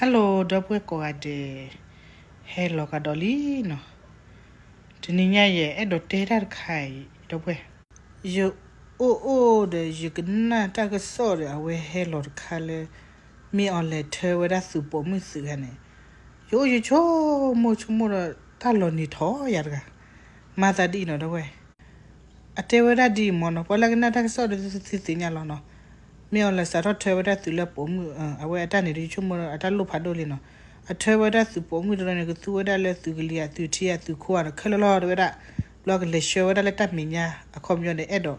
Hello ဒီပုၢ်ဝဲၢ်ကိးဂၤဒဲး, ဟဲလီၤကဒီးလံနီၤ. တနံၤညါယအဲၣ်ဒိးတဲတၢ်တခါအံၤ ဒီပုၢ်ဝဲၢ်, ယအိၣ်အိၣ်ဒီး ယကနၣ်တၢ်ကစီၣ်ဒီး အဝဲဟဲလီၤတခါလၢ မ့ၢ်အီၤလဲၤထၢဝဲဒၣ်သုးပိာ်မုၣ်သုးဂၤန့ၣ်, ယအိၣ်ယဆိကမိၣ်ဆိကမိၣ်ဒီး တၢ်လီၤနံၤထီၣ်ယၤတဂၤ, မၤသးဒ်အံၤနီၤ ဒီပုၢ်ဝဲၢ်. အတဲဝဲဒၣ်ဒ်အံၤမ့ၢ်နီၤ, ပှၤလၢကနၣ်တၢ်ကစီၣ်ဒီးသုသ့ၣ်ညါလီၤနီၤ. မ့ၢ်အီၤလဲၤစးထီၣ်ထၢဝဲဒၣ်သုးလၢပိာ်မုၣ်, အဝဲအတၢ်န့ၣ်ဒီး ယဆိကမိၣ်ဒီး အတၢ်လိၣ်ဖးဒိၣ်လံနီၤ. အထၢဝဲဒၣ်သုးပိာ်မုၣ်တရၢန့ၣ် ကသူဝဲဒၣ်လၢသုးကလံၤဧါ သုးထံဧါ သုးခိဧါနီၤ, ခဲလၢာ်လီၤ တဲဝဲဒၣ်. ဘျီကလဲၤဆှၢဝဲဒၣ်လၢတၢ်မဲာ်ညါ အခီပညီန့ၣ် အဲၣ်ဒိး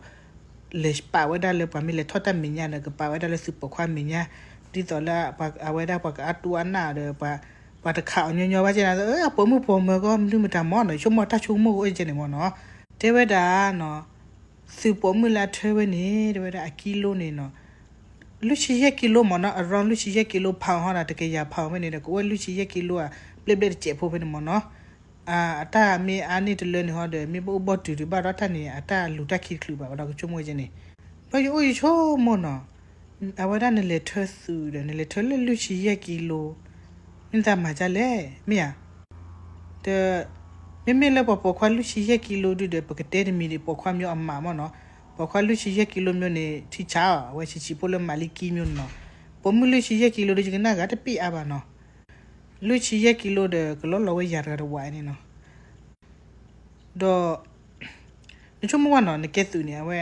လဲၤပာ်ဝဲဒၣ်လၢပှၤမ့ၢ်လဲၤထီၣ်တၢ်မဲာ်ညါဒီး ကပာ်ဝဲဒၣ်လၢသုးပိာ်ခွါမဲာ်ညါ, ဒ်သိးလၢ အဝဲဒၣ်ပှၤကအါတူၢ်အါနၢ်ဒီး ပှၤတခးအီၤညီညီဘၣ်က့နီၤ, အပိာ်မုၣ်ပိာ်မၢၤကီး မနုၤမတၤမ့ၢ်နီၤ, ယဆိကမိၣ်တၢ်ဆိကမိၣ်ကအိၣ်ကဲန့ၣ်မ့ၢ်နီၤ. တဲဝဲဒၣ်နီၤ, သုးပိာ်မုၣ်လၢအထၢဝဲန့ၣ် တဲဝဲဒၣ်အကံလိန့ၣ်နီၤ, လွံၢ်ဆံယဲၢ်ကံလိမ့ၢ်နီၤ, around လွံၢ်ဆံယဲၢ်ကံလိ pound ဟီဒၣ် တကယၤ pound ဖဲန့ၣ်ဒီး ကအိၣ်ဝဲလွံၢ်ဆံယဲၢ်ကံလိဧါ, ဘျဲၣ်ဘျဲၣ်တစဲးဖိဖဲန့ၣ်မ့ၢ်နီၤ. အတၢ်မ့ၢ်အါန့ၢ်တလၢန့ၣ်ဟီဒီး မ့ၢ်ဘၣ်အိၣ်ဘီၣ်တုၤဒံးဘၣ်ဒီး တၢ်န့ၣ် အတၢ်လူၤတၢ်ခံတချုးဘၣ် ဘၣ်ဒီးကဆိကမိၣ်ကဲန့ၣ်. ဘျီယအိၣ်ယဆိကမိၣ်နီၤ, အဝဲဒၣ်နလဲၤထၢသုးဒီး နလဲၤထၢလၢလွံၢ်ဆံယဲၢ်ကံလိ, မ့ၢ်နသးမၤဒ်လဲၣ် မ့ၢ်ဧါ. ဒီး မ့မ့ၢ်လၢပှၤပိာ်ခွါလွံၢ်ဆံယဲၢ်ကံလိဒုဒီး ပကတဲတမံၤဒံး ပိာ်ခွါမ့ၢ်အမးမ့ၢ်နီၤ, ပိာ်ခွါလွံၢ်ဆံယဲၢ်ကံလိမ့ၢ်န့ၣ် ထံဆးအီၤ အဝဲဆံးဆံးဖိလၢမၤလံကံမ့ၢ်န့ၣ်နီၤ. ပိာ်မုၣ်လွံၢ်ဆံယဲၢ်ကံလိဒီး ယကနၣ်ဂၤတပ့ၢ်အါဘၣ်နီၤ. လွံၢ်ဆံယဲၢ်ကံလိဒီး ကလီလီၤဝဲယၤတဂၤတဝးန့ၣ်နီၤ. ဒီး နဆိကမိၣ်ဝဲနီၤ နကဲသုးန့ၣ် အဝဲ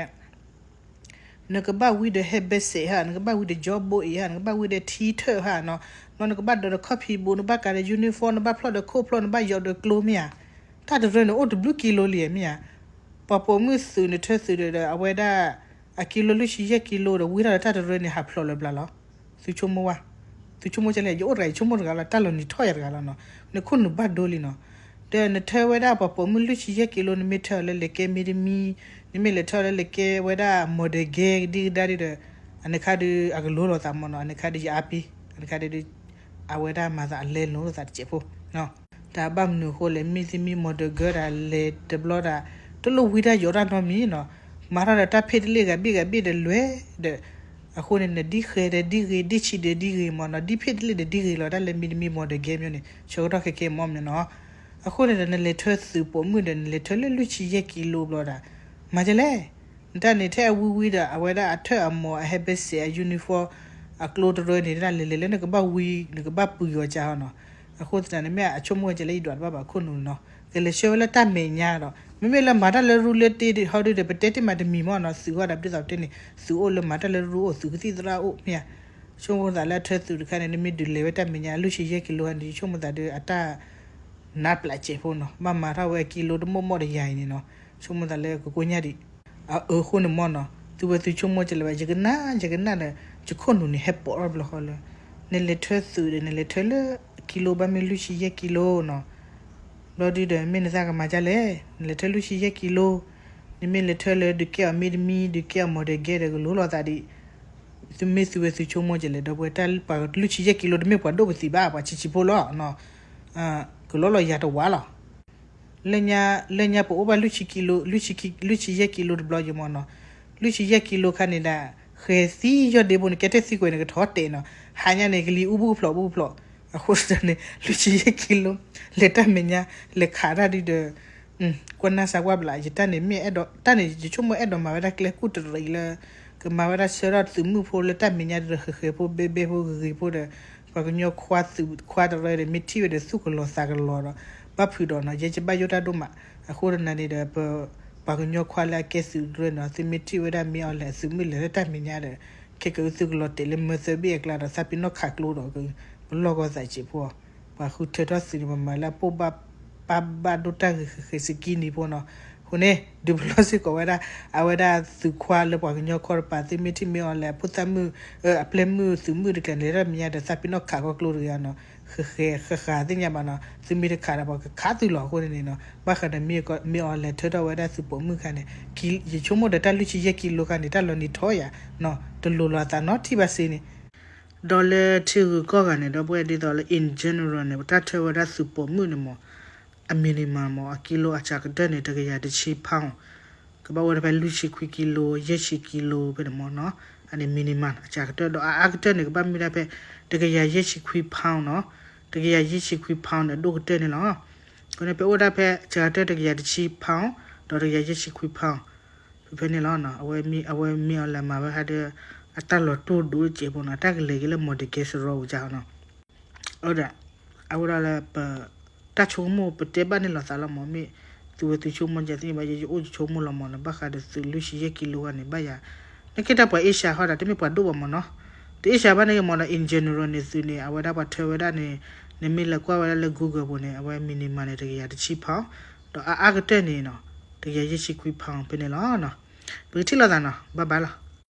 နကဘၣ်ဝံဒီးဟဲဘဲစဲးဟါ, နကဘၣ်ဝံဒီး job ဘိအံၤဟါ, နကဘၣ်ဝံဒီးထံထၢၣ်ဟါနီၤ, နကဘၣ်ဒိးဒီးခီၣ်ဖံးဘူး, နဘၣ်ကးဒီး uniform, နဘၣ်ဖျီၣ်ဒီးခိၣ်ဖျီၣ်, နဘၣ်ယီၤဒီးကျိမ့ၢ်ဧါ. တၢ်တရၢန့ၣ် အိၣ်တဘျုးကံလိလံမ့ၢ်ဧါ. ပှၤပိာ်မုၣ်သုးနထၢသုးဒီး အဝဲဒၣ် အကံလိလွံၢ်ဆံယဲၢ်ကံလိဒီး ဝံထီၣ်ဒီးတၢ်တရၢန့ၣ် ဟးဖျိးလၢၤဘျါလီၤ. သုဆိကမိၣ်ဝဲ, သုဆိကမိၣ်ကဲလဲၣ်, ယအိၣ်တဂၤ ယဆိကမိၣ်တဂၤလီၤ, တၢ်လီၤနံၤထီၣ်ယၤတဂၤလီၤနီၤ. နခိၣ်နူာ်ဘၣ်ဒိလံနီၤ. ဒီးနထၢဝဲဒၣ်ပှၤပိာ်မုၣ်လွံၢ်ဆံယဲၢ်ကံလိ နမ့ၢ်ထၢအီၤလၢလဲၤကဲမ့တမံၤ, နမ့ၢ်လဲၤထၢအီၤလၢလဲၤကဲဝဲဒၣ် model girl ကဒံကဒါဒုဒီး အန့ၣ်ခါဒု အကလိလိာ်သးမ့ၢ်နီၤ, အန့ၣ်ခါဒု ယအါပ့ၤ, အန့ၣ်ခါဒု အဝဲဒၣ်မၤသးအလဲလိာ်သးတစဲးဖိ တၢ်ဘၣ်မနုၤအဃိလဲၣ်, မ့ၢ်သမံ model girl ဒၣ်လဲၤတဘျီဒၣ် တလိၣ်ဝံတၢ်ယီၤတၢ်နီတမံၤနီၤ, မၤထီၣ်ဒီးတၢ်ဖ့ၣ်တလ့ၢ်ဂၤဘ့ၣ်ဂၤဘ့ၣ်ဒီးလွဲၤဒီး, အဃိန့ၣ် နဒ်ဃဲၤဒီးဒ်ဂ့ၤ ဒ်ဆံးဒီးဒ်ဂ့ၤမ့ၢ်နီၤ, ဒ်ဖ့ၣ်တလ့ၢ်ဒီးဒ်ဂ့ၤလီၤ, တၢ်လဲၤမ့တမံ model girl မ့ၢ်န့ၣ် ဆၢကတီၢ်ခဲကဲမ့ၢ်မ့ၢ်နီၤ. အဃိန့ၣ်ဒီး နလဲၤထၢသုးပိာ်မုၣ်ဒီး နလဲၤထၢလၢလွံၢ်ဆံယဲၢ်ကံလိဘျီဒၣ်, မၤဒ်လဲၣ် နတၢ်န့ၣ်ထဲအဝံဝံဒီး အဝဲဒၣ်အထၢၣ်အမိၤအဟဲဘဲစဲးအ uniform အကျိတရၢန့ၣ် ဒၣ်လဲၤလဲၤလၢနကဘၣ်ဝံ နကဘၣ်ပှံၤဂီၤကၢ်ဟီနီၤ. အဃိသတးန့ၣ် မ့ၢ်အဆိကမိၣ်ဝဲကဲလၢယဒွးတဘၣ်ဘၣ်ခိၣ်နူာ်နီၤ, ကလဲၤဆှၢဝဲလၢတၢ်မဲာ်ညါဒီး မ့မ့ၢ်လၢမၤတၢ်လၢရူလၢတ့ဟီဒုဒီး ပတဲတ့ၢ်မးတမံၤမ့ၢ်နီၤ, သုးဟီဒၣ်ဒ်သိးပတဲန့ၣ် သုးအိၣ်လၢမၤတၢ်လၢရူအိၣ် သုးကသံၣ်သရၣ်အိၣ်မ့ၢ်ဧါ. ဆိကမိၣ်သးလၢအထၢသုးတခါန့ၣ် နမ့ၢ်ဒုးလဲၤဝဲတၢ်မဲာ်ညါ အလွံၢ်ဆံယဲၢ်ကံလိန့ၣ် ယဆိကမိၣ်သးဒီး အတၢ် နးပျးစဲးဖိနီၤ, ဘၣ်မၤထီၣ်ဝဲကံလိတမိၢ်မိၢ်ဒီးယၤအံၤန့ၣ်နီၤ, ဆိကမိၣ်သးလၢကကိညၢ်ဒံး အအဃိန့ၣ်မ့ၢ်နီၤ, သုဝဲသုဆိကမိၣ်ကဲလၢၤဘၣ်, ယကနၣ် ယကနၣ်ဒီး ယခိၣ်နူာ်န့ၣ် ဟဲပိာ်ထီၣ်ဘျီဃီလၢ နလဲၤထၢသုးဒီး နလဲၤထၢလၢကံလိဘၣ်မ့ၢ်လွံၢ်ဆံယဲၢ်ကံလိနီၤ. ဘျီဒုဒီး မ့ၢ်နသးကမၤဒ်လဲၣ်, နလဲၤထၢလွံၢ်ဆံယဲၢ်ကံလိ, နမ့ၢ်လဲၤထၢလၢဒုးကဲအီၤမ့တမံၤ ဒုးကဲအီၤ model girl ဒီး ကလိလိာ်သးဒံး သုမ့ၢ်သုဝဲသုဆိကမိၣ်ကဲလဲၣ် ဒီပုၢ်ဝဲၢ်, တၢ်ပှၤလွံၢ်ဆံယဲၢ်ကံလိ တမ့ၢ်ပှၤဒိၣ်ပသံးဘၣ်, ပှၤဆံးဆံးဖိလီၤ. ကလီလီၤယၤတဝးလီၤ. လၢညါ လၢညါပအိၣ်ဘၣ်လွံၢ်ဆံကံလိ လွံၢ်ဆံယဲၢ်ကံလိတဘျီယမ့ၢ်နီၤ, လွံၢ်ဆံယဲၢ်ကံလိခါန့ၣ်ဒၣ် ဃဲၤသံယီၢ်ဒ့ဘိန့ၣ် ကဲထီၣ်သံကွဲးန့ၣ် ကထီၣ်တဲာ်နီၤ, ဟါညါန့ၣ် ကလံၤအူဘူကဖျိးဘူကဖျိး, အဃိသတးန့ၣ် လွံၢ်ဆံယဲၢ်ကံလိ လဲၤတၢ်မဲာ်ညါ လဲၤခးတၢ်ဒုဒီး ကွၢ်နၢ်စၢ်ကွၢ်ဘျး ယတၢ်န့ၣ်မ့ၢ်အဲၣ်ဒိး တၢ်န့ၣ် ယဆိကမိၣ်အဲၣ်ဒိးမၤဝဲဒၣ်ကျဲကူၣ်တရံးလၢ ကမၤဝဲဒၣ်ဆှၢထီၣ်သုးမုၣ်ဖိလၢတၢ်မဲာ်ညါဒီး ဃဲၤဃဲၤဖိဘဲဘဲဖိဂ့ၤဂ့ၤဖိဒီး ပှၤကညီခွါသုးခွါတရၢဒီး မ့ၢ်ထံၣ်ဝဲဒီးသူၣ်ကလီၤသးကလီၤဒီး ဘၣ်ဖုးဒီးနီၤ ယဲယဘၣ်ယိၣ်တၢ်ဒိၣ်မး, အဃိတနၤန့ၣ်ဒီး ပ ပှၤကညီခွါလၢအကဲသုးတရၢနီၤ သုမ့ၢ်ထံၣ်ဝဲဒၣ်မ့ၢ်အီၤလဲၣ်အသုးမုၢ်လဲၤလၢတၢ်မဲာ်ညါဒီး ခဲကသုးကလီၤတဲာ်လၢမၢသၢဘ့ၣ်အကျါဒီး သးပ့ၤနီၣ်ခးကျိဒီး ပလီၢ်ကီၢ်သးစ့းဖိ ပှၤဃုထၢထီၣ်သုးန့ၣ် ပမၤလၢအပိၢ်ဘၣ် ပၢ်ဘၣ်ဒိၣ်တၢ်ဂ့ၤဃဲၤဃဲၤစကံနံၤဖိနီၤ, အဃိန့ၣ် ဒုးပလီၢ်စ့ၢ်ကီးဝဲဒၣ် အဝဲဒၣ်သုးခွါလၢပှၤကညီခီတပၤ သုမ့ၢ်ထံၣ်မ့ၢ်အီၤလဲၣ် အဖိသၣ်မုၣ် အပျဲၢ်မုၣ်သုးမုၣ်တကျဲၤန့ၣ် တၢ်မဲာ်ညါဒီးသးပ့ၤနီၣ်ခးကီၢ်ကျိတဂ့ၤနီၤ, ဃဲၤဃဲၤဃးဃးသ့ၣ်ညါဘၣ်နီၤ သုမ့ၢ်တခးဒီးပှၤကခးသုလီၤ အဃိန့ၣ်နီၤ ဘၣ်ဃးဒီးမ့ၢ်အီၤလဲၣ်ထၢထီၣ်ဝဲဒၣ်သုးပိာ်မုၣ်ခါန့ၣ် ယဆိကမိၣ်ဒီးတၢ်လွံၢ်ဆံယဲၢ်ကံလိခါန့ၣ် တၢ်လီၤနံၤထီၣ်ယၤနီၤ တလိၤလီၤအသးနီတထံၣ်ဘၣ်စ့န့ၣ် ဒီးလၢထံဂုၤကီၢ်ဂၤန့ၣ် ဒီပုၢ်ဝဲၢ်ဒ်သိးလၢ in general န့ၣ် တၢ်ထၢဝဲဒၣ်သုးပိာ်မုၣ်န့ၣ်မ့ၢ် အ minimum မ့ၢ် အကံလိအစှၤကတၢၢ်န့ၣ် တကယၤတဆံ pound ကဘၣ်အိၣ်ဝဲဒၣ်ဖဲလွံၢ်ဆံခွံကံလိ ယဲၢ်ဆံကံလိဖဲန့ၣ်မ့ၢ်နီၤ အန့ၣ် minimum အစှၤကတၢၢ် ဒီးအအါကတၢၢ်န့ၣ် ကဘၣ်မ့ၢ်ဒၣ်ဖဲ တကယၤယဲၢ်ဆံခွံ pound နီၤ. တကယၤယဲၢ်ဆံခွံ pound န့ၣ် အဒိၣ်ကတၢၢ်န့ၣ်လီၤ. အဃိန့ၣ် ဖဲအိၣ်ဒၣ်ဖဲ စှၤကတၢၢ်တကယၤတဆံ pound ဒီးတကယၤယဲၢ်ဆံခွံ pound ဖဲဖဲန့ၣ်လီၤ. အဝဲမ့ၢ်အီၤလဲၤမၤဝဲဟးဒီး အတၢ်လီၤတိၢ်ဒိၣ်စဲးဖိနီၤ တၢ်ကလဲၤက့ၤလၢ Mordecai စရီပူၤကနီၤ အဝဲဒၣ်လၢပ တၢ်ဆိကမိၣ်ပတဲဘၣ်န့ၣ်လီၤသးလီၤမး မ့ၢ်သုဝဲသုဆိကမိၣ်ကသ့ၣ်ဘၣ် ယအိၣ်ယဆိကမိၣ်လီၤမးန့ၣ် ဘၣ်ဃးဒီးသုးလွံၢ်ဆံယဲၢ်ကံလိဂၤန့ၣ် ဘၣ်ယၤ နကဲတၢ်ပှၤ Asia ဟီဒၣ် တမ့ၢ်ပှၤဒိၣ်ဘၣ်မးနီၤ. တ Asia ဘၣ်န့ၣ်မးနီၤ in general န့ၣ် သုးန့ၣ် အဝဲဒၣ်ပှၤထၢဝဲဒၣ်န့ၣ် နမ့ၢ်လဲၤကွၢ်ဝဲဒၣ်လၢ Google ပူၤန့ၣ် အဝဲ minimum န့ၣ် တကယၤတဆံ pound ဒီးအအါကတၢၢ်န့ၣ်နီၤ တကယၤယဲၢ်ဆံခွံ pound ဖဲန့ၣ်လီၤ. ပကထံၣ်လိာ်သးနီၤ bye bye လီၤ.